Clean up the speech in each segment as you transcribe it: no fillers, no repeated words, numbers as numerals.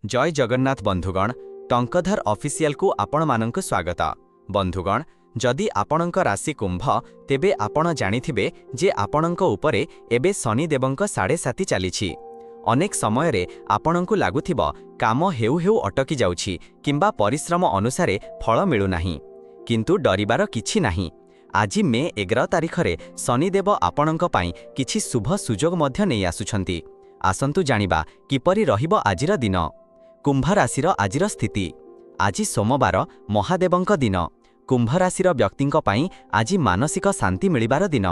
ଜୟ ଜଗନ୍ନାଥ ବନ୍ଧୁଗଣ, ଟଙ୍କଧର ଅଫିସିଆଲକୁ ଆପଣମାନଙ୍କୁ ସ୍ୱାଗତ। ବନ୍ଧୁଗଣ, ଯଦି ଆପଣଙ୍କ ରାଶି କୁମ୍ଭ, ତେବେ ଆପଣ ଜାଣିଥିବେ ଯେ ଆପଣଙ୍କ ଉପରେ ଏବେ ଶନିଦେବଙ୍କ ସାଢ଼େ ସାତି ଚାଲିଛି। ଅନେକ ସମୟରେ ଆପଣଙ୍କୁ ଲାଗୁଥିବ କାମ ହେଉ ହେଉ ଅଟକି ଯାଉଛି କିମ୍ବା ପରିଶ୍ରମ ଅନୁସାରେ ଫଳ ମିଳୁନାହିଁ। କିନ୍ତୁ ଡରିବାର କିଛି ନାହିଁ। ଆଜି ମେ 11 ତାରିଖରେ ଶନିଦେବ ଆପଣଙ୍କ ପାଇଁ କିଛି ଶୁଭ ସୁଯୋଗ ମଧ୍ୟ ନେଇ ଆସୁଛନ୍ତି। ଆସନ୍ତୁ ଜାଣିବା କିପରି ରହିବ ଆଜିର ଦିନ। କୁମ୍ଭ ରାଶିର ଆଜିର ସ୍ଥିତି। ଆଜି ସୋମବାର, ମହାଦେବଙ୍କ ଦିନ। କୁମ୍ଭ ରାଶିର ବ୍ୟକ୍ତିଙ୍କ ପାଇଁ ଆଜି ମାନସିକ ଶାନ୍ତି ମିଳିବାର ଦିନ।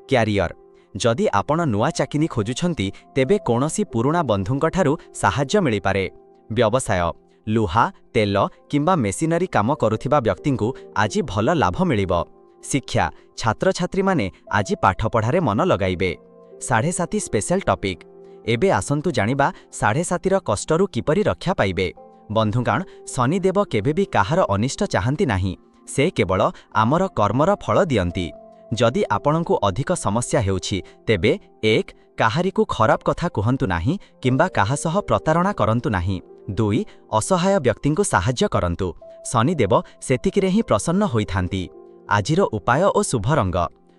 କ୍ୟାରିୟର: ଯଦି ଆପଣ ନୂଆ ଚାକିରି ଖୋଜୁଛନ୍ତି, ତେବେ କୌଣସି ପୁରୁଣା ବନ୍ଧୁଙ୍କଠାରୁ ସାହାଯ୍ୟ ମିଳିପାରେ। ବ୍ୟବସାୟ: ଲୁହା, ତେଲ କିମ୍ବା ମେସିନାରୀ କାମ କରୁଥିବା ବ୍ୟକ୍ତିଙ୍କୁ ଆଜି ଭଲ ଲାଭ ମିଳିବ। ଶିକ୍ଷା: ଛାତ୍ରଛାତ୍ରୀମାନେ ଆଜି ପାଠପଢ଼ାରେ ମନ ଲଗାଇବେ। ସାଢ଼େ ସାତି ସ୍ପେଶାଲ ଟପିକ୍। ଏବେ ଆସନ୍ତୁ ଜାଣିବା ସାଢ଼େ ସାତିର କଷ୍ଟରୁ କିପରି ରକ୍ଷା ପାଇବେ। ବନ୍ଧୁଗଣ, ଶନିଦେବ କେବେ ବି କାହାର ଅନିଷ୍ଟ ଚାହାନ୍ତି ନାହିଁ। ସେ କେବଳ ଆମର କର୍ମର ଫଳ ଦିଅନ୍ତି। ଯଦି ଆପଣଙ୍କୁ ଅଧିକ ସମସ୍ୟା ହେଉଛି, ତେବେ 1, କାହାରିକୁ ଖରାପ କଥା କୁହନ୍ତୁ ନାହିଁ କିମ୍ବା କାହା ସହ ପ୍ରତାରଣା କରନ୍ତୁ ନାହିଁ। 2, ଅସହାୟ ବ୍ୟକ୍ତିଙ୍କୁ ସାହାଯ୍ୟ କରନ୍ତୁ। ଶନିଦେବ ସେତିକିରେ ହିଁ ପ୍ରସନ୍ନ ହୋଇଥାନ୍ତି। ଆଜିର ଉପାୟ ଓ ଶୁଭ ରଙ୍ଗ।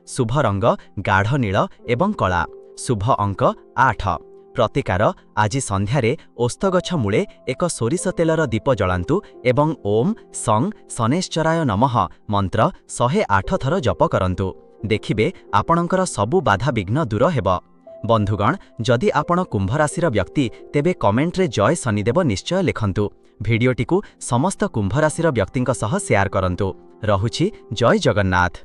ଶୁଭ ରଙ୍ଗ ଗାଢ଼ ନୀଳ ଏବଂ କଳା। ଶୁଭ ଅଙ୍କ 8। ପ୍ରତିକାର: ଆଜି ସନ୍ଧ୍ୟାରେ ଓସ୍ତଗଛ ମୂଳେ ଏକ ସୋରିଷ ତେଲର ଦୀପ ଜଳାନ୍ତୁ ଏବଂ ଓମ୍ ସଂ ଶନୈଶ୍ଚରାୟ ନମଃ ମନ୍ତ୍ର 108 ଥର ଜପ କରନ୍ତୁ। ଦେଖିବେ, ଆପଣଙ୍କର ସବୁ ବାଧାବିଘ୍ନ ଦୂର ହେବ। ବନ୍ଧୁଗଣ, ଯଦି ଆପଣ କୁମ୍ଭ ରାଶିର ବ୍ୟକ୍ତି, ତେବେ କମେଣ୍ଟରେ ଜୟ ଶନିଦେବ ନିଶ୍ଚୟ ଲେଖନ୍ତୁ। ଭିଡ଼ିଓଟିକୁ ସମସ୍ତ କୁମ୍ଭ ରାଶିର ବ୍ୟକ୍ତିଙ୍କ ସହ ସେୟାର କରନ୍ତୁ। ରହୁଛି, ଜୟ ଜଗନ୍ନାଥ।